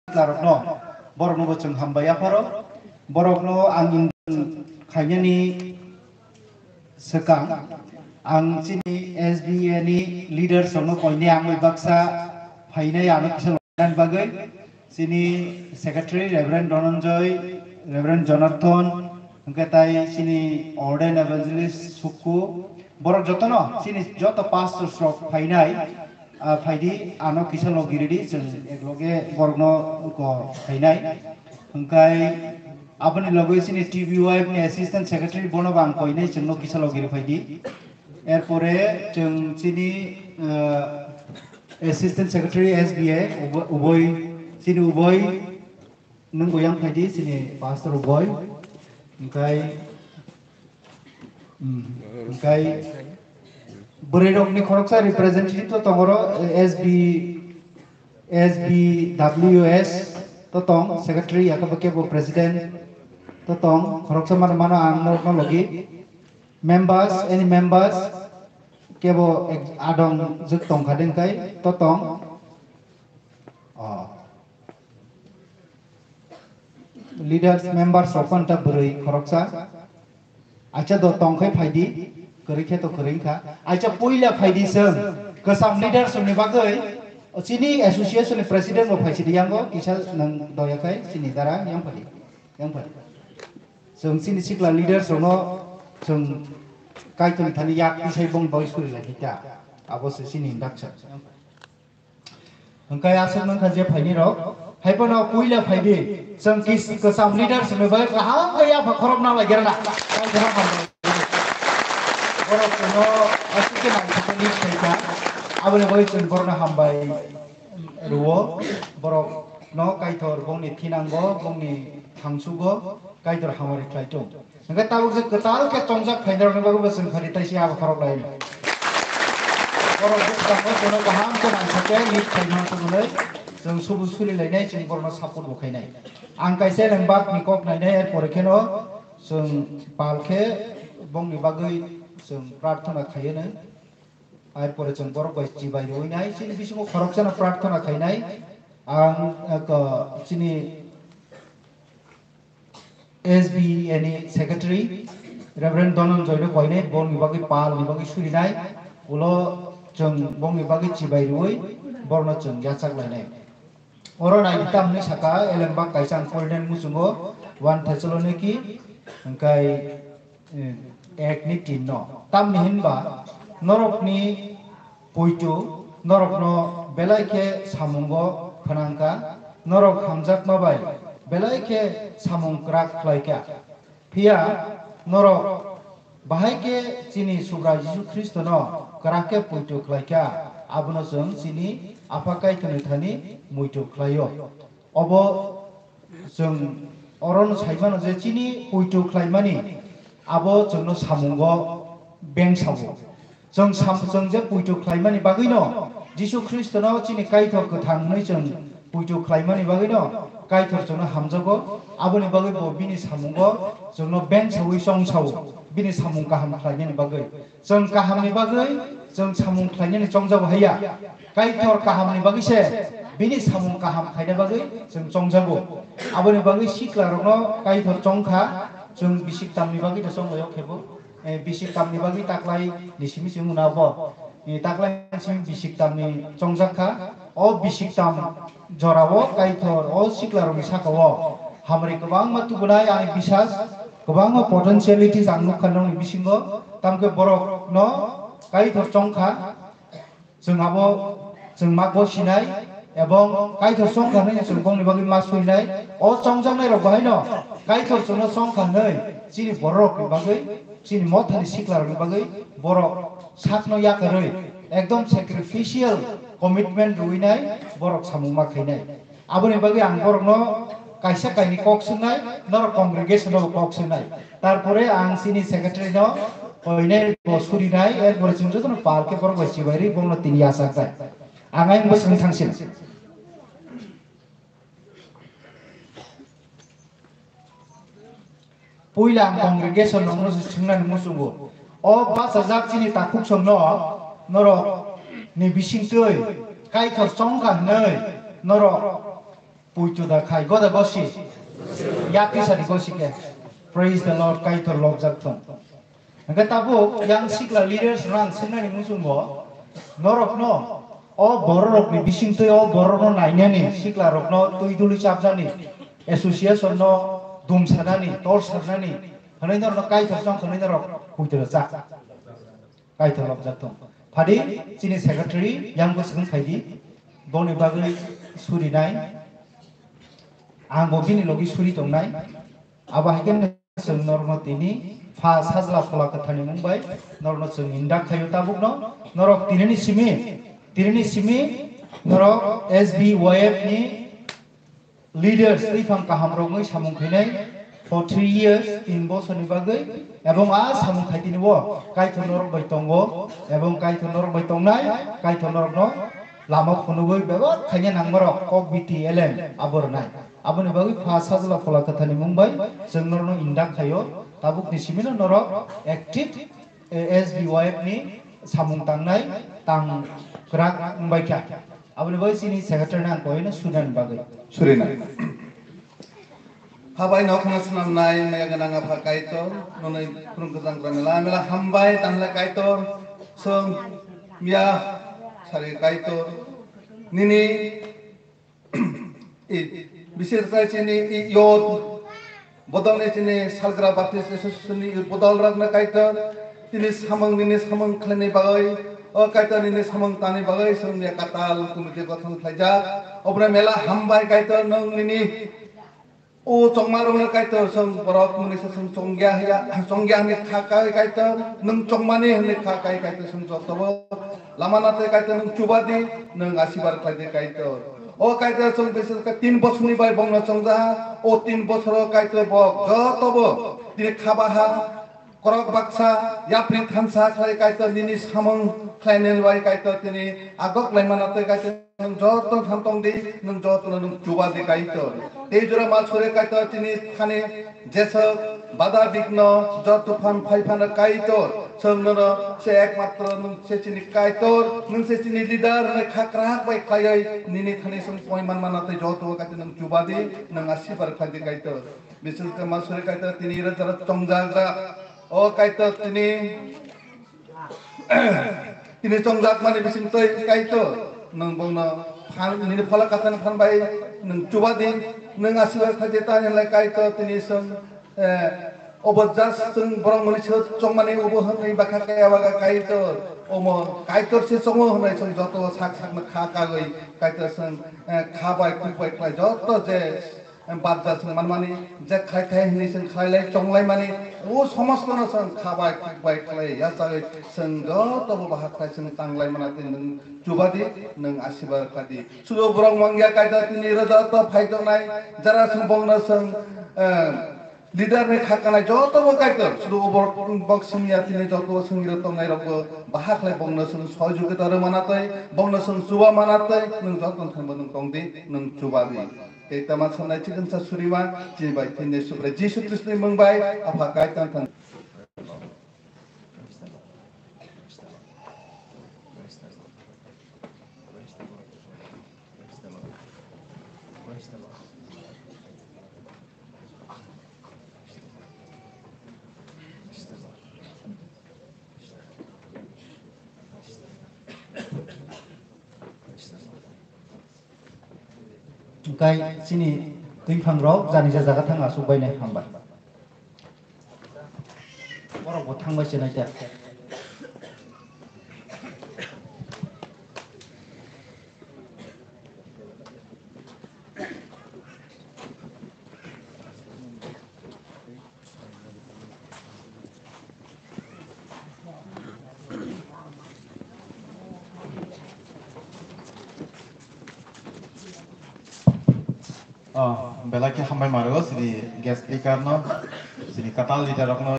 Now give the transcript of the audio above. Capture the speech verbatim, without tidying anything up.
siklarokno, boroknobo chwng hambai yapharo. Borokno ang in-, khainani swkang, ang chini S B A ni leaders rokno koinai ang bai baksa phainai ano kisa bagwi chini secretary Reverend Dhananjay, Reverend Jonathan, hwnkhe tai chini ordained evangelist Sukku, borok jotono chini joto pastors rok phainai, ah, phaidi ano kisa logi ridi chwng ekloge borokno ko phainai. Hwnkhe aboni logi chini T B Y F ni assistant secretary bono bang koinai chwngno kisa logi rw phaidi. Erpore chwng chini, ah, Assistant Secretary S B A, ubo-, uboi, chini uboi, nwng bo yang phaidi, chini Pastor uboi, hwnkhe, hmm, hwnkhe, bwrwi rokni khoroksa representative to tongoro, S B, S B W S to tong, Secretary, yakabo kebo President to tong, khoroksa mano mano ang norokno logi. Members, any members, kebo ek-, adong jwk tongkha dengkai, to tong. Oh. Leaders, members rok phano ta bwrwi khoroksa. Acha do tongkhai phaidi, kwrwi khe to kwrwi kha. Acha puila phaidi chwng, kwcham leaders ni bagwi, chini association ni president bo phaisidi yango, kisa nwng doya khai chini dara yang phaidi, yang phaidi. Chwng chini sikla leaders rokno chwng Kaitorni thani yak tisai bongni bagwi suri lai khe ta. Abo se chini daksa. Hwnkhe aswk nangkha je phaini rok. Hai phano puila phaidi. Chwng kis-, kwcham leaders ni bagwi kaham khe yapha khorokna lai gerna. Kaitor hambai. Borok chwngno aswk khe nangkukmani khaikha. Aboni bagwi chwng borokno hambai rwo. Borokno Kaitor bongni thinango, bongni thangsugo, Kaitor hamari khlai thung. Hwnkhe tabuk je kwtal khe chongjak phainai rokni bagwi bo chwng phari taisi abo khorok lai. Borok bwskango chwngno kaham khe nangkha khe lead khaima thangwi chwng subu suri lainai, chwng borokno support bo khainai. Ang kaisa lengbak ni kok nainai, er pore kheno chwng pal khe bongni bagwi chwng prarthana khaiwi nai. Ar pore chwng borok bai chibai rwui nai, chini bisingo khoroksano prarthana khainai. Ang, eh, ko-, chini S B A ni secretary Reverend Dhananjoy no koinai, borokni bagwi pal ni bagwi surinai, ulo chwng bongni bagwi chibai rwui borokno chwng yachak lainai. Oro nai tamni saka elembak kaisa ang Paul den muchungo one Thessaloniki, hwnkhe, eh, ek ni tin no. Tamni hinba norokni poito norokno belai khe samungo phnangkha, norok hamjakma bai belai khe samung kwrak khlaikha. Phiya norok bahai khe chini Subrai Jisu Khristono kwrak khe poito khlaikha, abono chwng chini Apha Kaitorni thani muitu khlaio. Obo chwng orono saimano je chini poito khlaimani abo chwngno samungo beng sabo. Chwng sam-, chwng je poito khlaimani bagwino, Jisu Khristono chini Kaitor kwthang hwnwi chwng poito khlaimani bagwino Kaitor chwngno hamjago, aboni bagwi bo bini samungo chwngno beng saui chong sao, bini samung kaham khlainani bagwi. Chwng kahamni bagwi, chwng samung khlainani chongjago haiya. Kaitor kahamni bagwi se, bini samung kaham khaina bagwi chwng chongjago. Aboni bagwi siklarokno Kaitor chongkha, chwng bisik tamni bagwi to chonglaio khebo. Eh, bisik tamni bagwi taklai ni simi simi wngna bo. Eh, taklai simi bisik tamni chongjak kha. O bisik tam jorao Kaitor o siklarokni sakao hamari kwbangma tubunai ani bisas, kwbangma potentialities ang nukha nokni bisingo. Tamkhe borokno Kaitor chongkha. Chwng abo chwng ma gosinai ebong Kaitor chongkha hwnwi chwng bongni bagwi ma suinai. O chongjaknai rok bahaino Kaitor chwngno chongkha hwnwi chini bororokni bagwi, chini mothani siklarokni bagwi borok sakno yakarwi ekdom sacrificial commitment rwinai borok samung ma khainai. Aboni bagwi ang borokno kaisa kainwi kok swngnai, norok congregation-o kok swngnai. Tarpore ang chini secretary-no koinai bo surinai, erpore chwng jotono pal khe borok bai chibai rwi bono tini yachak bai. Ang ayang bwswng thangsin. Puila ang congregation rokno se swngnani muchungo. O bachajak chini takhuksongno norok ni bisingtwi Kaitor chongkha hwnwi norok Puitu da khai goda gosi. Yakisa di gosi ke. Praise the Lord, Kaitor lobjak thung. Hingke tabuk yang sikla leaders rang singnani muchungo norokno o bororokni bisingtwi o bororokno nainani siklarokno twi duli chapjani association no dumsanani torsarnani hwnwi norokno Kaitor chong hwnwi norok puitu da cha. Kaitor lobjak thung. Phadi chini secretary yang bwswk phaidi boni bagwi surinai. Ang bo bini logi suri tongnai. Abo hai khe chwng norokno tini pha sajla phola kwthani mung bai norokno chwng indak khaio tabukno. Norok tinini simi, tinini simi norok S B Y F ni leaders twiphang kaham rokni samung khainai for three years, tin bosorni bagwi, ebong a samung khaitini o Kaitor norok bai tongo, ebong Kaitor norok bai tongnai, Kaitor norokno lama phunugwi bebak khaina nangmarok kok biti elem abo rwnai. Aboni bagwi pha sajla phola kwthani mung bai chwng norokno indak khaio, tabukni simino norok active, eh, S B Y F ni samung tangnai tang kwrak wngbai kha. Aboni bagwi chini secretary no ang koino sudani bagwi. Surina. Habai nok no swnamnai maya gwnang Apha Kaitor, nonoi khurung kwchang kwrang mela mela hambai tanglai Kaitor, song miya sari Kaitor, nini i, bises khai chini i yot bodolni chini salgra Baptist Association ni bodol rok na Kaitor, tini samung nini samung khlaini bagwi, o Kaitor nini samung tani bagwi song miya katal committee gothon khlaijak, obra mela hambai Kaitor nong nini O chongma rok no Kaitor, chwng borok mwnwi se chwng chongya hiya, chongya hwnwi kha kai Kaitor, nwng chongmani hwnwi kha kai Kaitor, chwng jotobo lama na tei Kaitor nwng chuba di, nwng asibar khlai di Kaitor. O Kaitor, chwng bises khe tin bosorni bai bongno chongjaha, o tin bosoro Kaitor bo jotobo tini khabaha, Korok baksa yapri thansa khlai Kaitor nini samung khlainani bai Kaitor tini agok laimana tei Kaitor nwng joto thantong di, nwng joto nwng chuba di Kaitor. Tei jora ma sore Kaitor tini thani jesok bada bigno joto phan phai phano Kaitor. Chwng nono se ekmatro nwng se chini Kaitor, nwng se chini leader hwnwi khakrak bai khlaiwi nini thani chwng poiman mana tei joto Kaitor nwng chuba di, nwng asibar khlai di Kaitor. Bises khe ma suri Kaitor tini rwchap chongjak jak. O Kaitor tini, tini chongjak mani bising twi Kaitor. Nwng bongno phan, nini phola kathani phan bai nwng chuba di, nwng asibar khaje ta hinlai Kaitor tini song, eh, obo just song borok mani se chongmani obo hwnwi bakha kaya baga Kaitor. Omo Kaitor se chongo hwnwi song joto sak sakno kha kagwi Kaitor song, eh, kha bai khuk bai khlai joto je Em, bapja chwng manmani, je khai khai hwnwi chwng khlailai chonglaimani, o somostono chwng kha bai, khuk bai khlai yachagwi chwng jotobo bahai khlai chwng tanglaimana tei nwng chubadi, nwng asibar khladi. Sudu borok mangya Kaitor tini roja to phai tongnai, jara chwng bongno chwng, em, leader ni kha kanai jotobo Kaitor, sudu o borok bok swngya tini jotobo swngwi rok tongnai rokbo bahai khlai bongno chwng sohojogita rwmana tei bongno chwng chuba mana tei nwng joto thangbo nwng tongdi, nwng chubadi. Tei tama sanai chikon sa surima, chini bai thwini Subrai Jisu Khristoni mung bai, Apha Kaitor thang. Hwnkhe chini twiphang rok jani ja jaga thang aswk bai nai hambai. Borok bo thang bai se nai ta. Oh, belai khe hambai ma rwo, chini guest speaker no, chini kwtal leader rok no,